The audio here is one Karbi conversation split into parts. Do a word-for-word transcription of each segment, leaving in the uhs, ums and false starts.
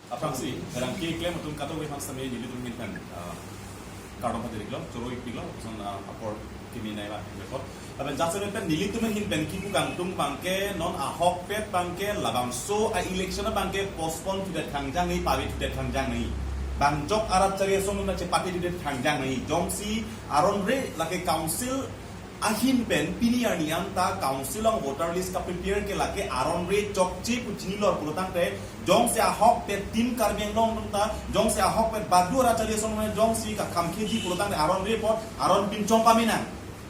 Aphrangsi, erang keklem atum kato we hang sami nelitum ahin pen, ah, kardom paderik lo, choro ipik lo, son, ah, apor kimi nai ba report. Lapen jasemet pen nelitum ahin pen kipu kangtung abangke non ahokpet abangke labangso a-election abangke postpone thudet khangjang nai, pavi thudet khangjang nai. Bangjok arat chari asong nuna chepate thudet khangjang nai. Jongsi aron re lake council ahin pen pini arni anta council along voter list kaprepare ke lake aron re chokche pu chinilo pulotangte, jongsi ahokpet Team Karbi Anglong atum ta, jongsi ahokpet baduara chari asong nuna jongsi kakham keji pulotangte aron re apot aron pinchong pamenang.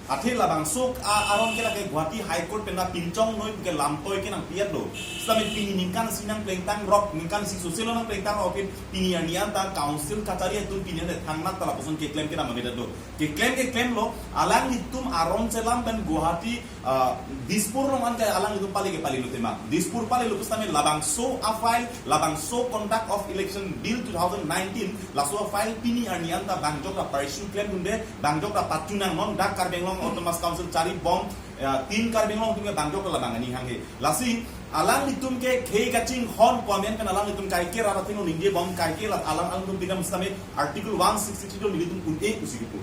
Athe labangso a-, aron ke lake Guwahati High Court pen ta pinchong noi puke lamtoi ke nangpi-et lo. Sami pini ningkan isi nangplengtang rok, ningkan isi soselo nangplengtang rok, pini arni anta council kachari atum pini anta thangnat ta lapuson keklem kedam amedet lo. Keklem keklem lo, alanglitum aron chelam pen Guwahati, ah, Dispur along an ke alanglitum pale ke pale lo tema. Dispur pale lo pusitame labangso a-file, labangso Conduct of Election Bill two thousand nineteen, laso a-file pini arni anta bangjok ta pursue klem dunde, bangjok ta pachunang non dak Karbi Anglong Autonomous Council chari bom, eh, Team Karbi Anglong atum ke bangjok ta labang ani hanghe. Lasi alanglitum ke khei kachinghon pu amen pen alanglitum kaike rat athengno ningje bom, kaike la alang alanglitum pidam sitame Article one sixty-three do nelitum un-e pusi kipu.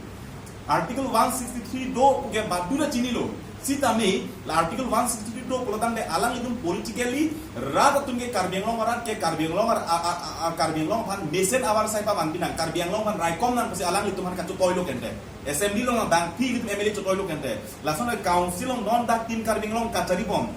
Article one sixty-three do puke baduara chinilo. Sitame la Article one sixty-three do pulotangte alanglitum politically rat atum ke Karbi Anglong arat ke Karbi Anglong arat, a, a, a, a, Karbi Anglong aphan mesen avarsai pavan pinang, Karbi Anglong aphan raikom nang pusi alanglitum aphan kachotoi lo kente. Assembly along abang phi ilitum M L A chotoi lo kente. Lason council along non dak Team Karbi Anglong kachari bom.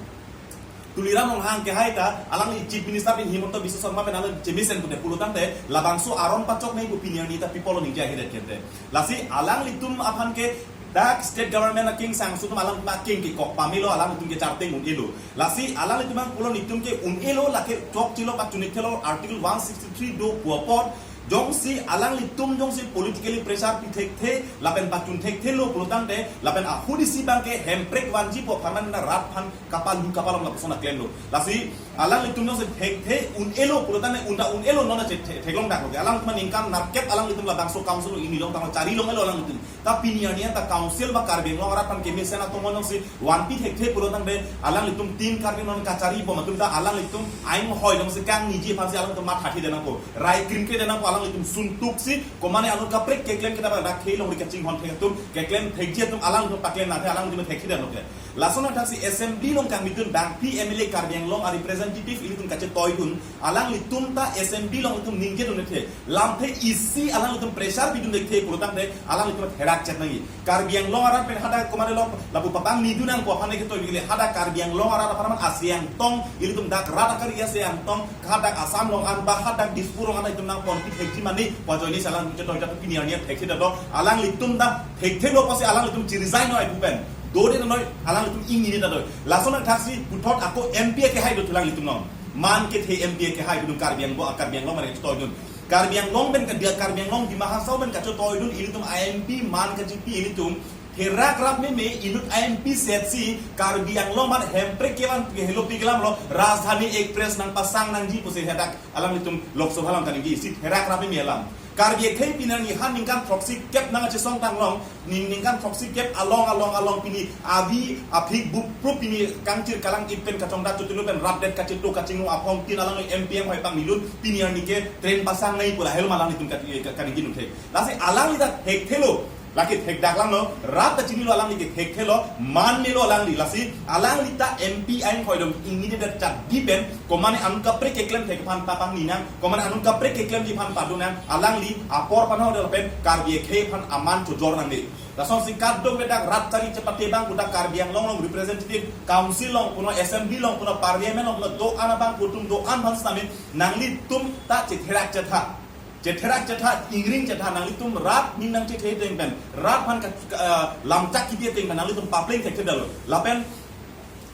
Tuliram Ronghang kehai ta, alangli Chief Minister pen Himanta Biswa Sarma pen alang chemesen pute pulotangte, labangso aron pachok nai pu pini arni ta people ningje ahiret kente. Lasi alanglitum aphan ke dak state government aking sangsu atum alang aking kekok pamelo, alanglitum ke charteng un-elo. Lasi alanglitum ang pulo nelitum ke un-elo, lake chokchelo pachun-ik thelo Article one sixty-three do pu apot, jongsi alanglitum jongsi politically pressure pi thekthe, lapen pachun thekthe lo pulotangte, lapen ahut isi abangke hemprek vanji pu apharman na rat aphan kapal lu kapal long lapuson aklem lo. Lasi alanglitum jongsi thekthe un-elo pulotangte un ta un-elo non ta che-, the-, theklong dak lo ke. Alanglitum ningkan narket alanglitum labangso council along ingni longtang lo, chari long-elo alanglitum. Ta pini arni anta council ba Karbi Anglong arat aphan kemesen atum jongsi vanpi thekthe pulotangte alanglitum Team Karbi Anglong kachari bom atum ta alanglitum ainghoi jongsi kangniji aphansi alanglitum matha thidetnangpo. Rai krim kredetnangpo, alanglitum suntuksi komane anut kaprek keklem kita ba dak khei longri kachinghon thek atum, keklem thekji atum alanglitum paklem nangthe, alanglitum thekthedetlo ke. Lason athaksi assembly along kangmidun bangphi M L A Karbi Anglong a-representative ilitum kachetoidun, alanglitum ta assembly along itum ningjedun-ekthe. Lamthe isi alanglitum pressure pidun-ekthe pulotangte alanglitum therak chet nangji. Karbi Anglong arat pen hadak komane lo lapu papang nidun nangpo aphan ke toi bigile, hadak Karbi Anglong arat apharman asi angtong, ilitum dak rat akari asi angtong, hadak Assam along an ba hadak Dispur along an itum nangponpi thekji mane pu ajoine si alanglitum chetoi ta pini arni thekthedetlo, alanglitum ta thekthelo pusi alanglitum chi-resign noi pu pen. Dode noi, alanglitum ingni ta doi. Lason athaksi puthot ako M P akehai do thu alanglitum non. Man kethe M P akehai do Karbi Anglong, Karbi Anglong mane kachetoidun. Karbi Anglong pen ka dia Karbi Anglong Dima Hasao pen kachetoidun ilitum a M P man kachipi ilitum. Therak rap meme inut a M P setsi Karbi Anglong man hemprek kevan ke helo pi kelam lo Rajdhani Express nangpasang nangji pusi hadak alanglitum Lok Sabha along kaningje isi therak rap meme alam. Karbi akhei pini arni han ningkan throksi kep nangkachesong tang long, ning ningkan throksi kep along along along pini avi aphik bup prup pini kangchir kalang-it pen kachongdat chotilo pen rapdet kacheto kachingno aphong tin alang M P ainghoi pangnidun pini arni ke train pasang nai pu lahelo ma alanglitum kat-, ka-, kaningje nuthe. Lasi alangli ta thekthelo, lake thekdak lang lo, rat ta chinilo alangli ke thekthelo, man melo alangli, lasi alangli ta M P ainghoi dong ingnidet chatdi pen, komane anut kaprek keklem thek aphan ta pangni nang, komane anut kaprek keklemji aphan pado nang, alangli apor panho del pen Karbi akhei aphan aman chojor nangde. Lasonsi kadokave dak rat chari chepate abang pu dak Karbi Anglong along representative council along puno assembly along puno parliament along puno do-an abang pu atum do-an aphan sitame nanglitum ta chetherak chetha. Chetherak chetha, ingring chetha, nanglitum rat ning nangchethe ateng pen, rat aphan ka, ka, eh, lamchak kebi ateng pen nanglitum papleng thekthedetlo. Lapen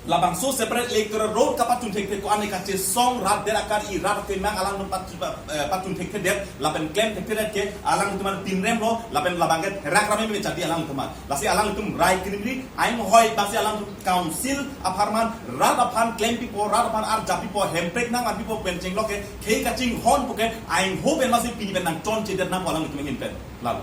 labangso separate electoral roll kapachun thekthe ko-an kachesong rat der akari rat kemang alangtum pat, eh, pachun thekthedet, lapen klem thekthedet ke alangtum aphan pinrem lo, lapen labang ke therak rap meme chadi alangtum aphan. Lasi alangtum rai krimri, ainghoi basi alangtum council apharman, rat aphan klempipo, rat aphan arjappipo, hemprek nangvanpipo pen chenglok ke, khei kachinghon puke, aingho pen masi pini pen nangchonchedet nangpo alanglitum ahin pen. Lalo.